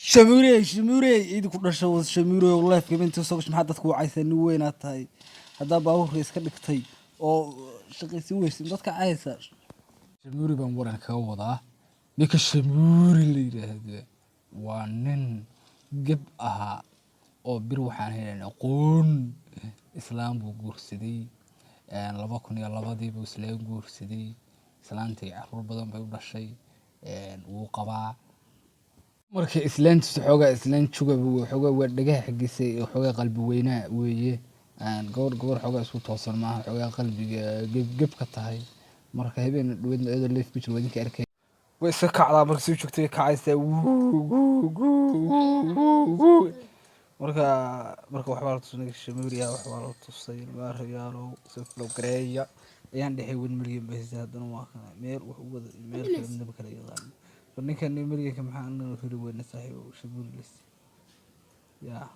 Shamuurey, Shamuurey, idi ku dhasho Shamuurey oo live inta soo gashay. Maxaa dadku wacaysaa? Nin weynaad tahay, haddaa baabuurka iska dhigtay oo shaqaysi weysin, dadka cayaysa. Shamuuri baan waran kaga wadaa. Ninka Shamuuri la yidhaahdo waa nin geb ahaa oo bir waxaan haynan aqoon. Islaam buu guursaday 2002-dii buu islaam guursaday. Islaantii caruur badan bay u dhashay, wuu qabaa. Marka islaantiisu xoogaa islaan juga, xoogaa waa dhagaha xagiisa, xoogaa qalbi weynaa weeye. Gobor xoogaa isku toosan maaha, xoogaa qalbiga gebgeb ka tahay. Marka habeen dhaweydna iyadoo live ku jiro waa idinka arkay, way iska kacdaa. Marka soo joogtay way kacaysaa, wuu wuu wuu wuu wuu. Marka waxbaa la tusay ninka Shamuuriya, waxbaa la tusay. Maarayaalow, soo follow gareeya. Ayaan dhexay 1 million bay haystaa, haddana waa kana meel wax u wada, meel kale midnaba kala yaqaan. Bal ninkan milyanka maxaa anaga heli weyna, saaxiibow? Shamuuri lis yaa.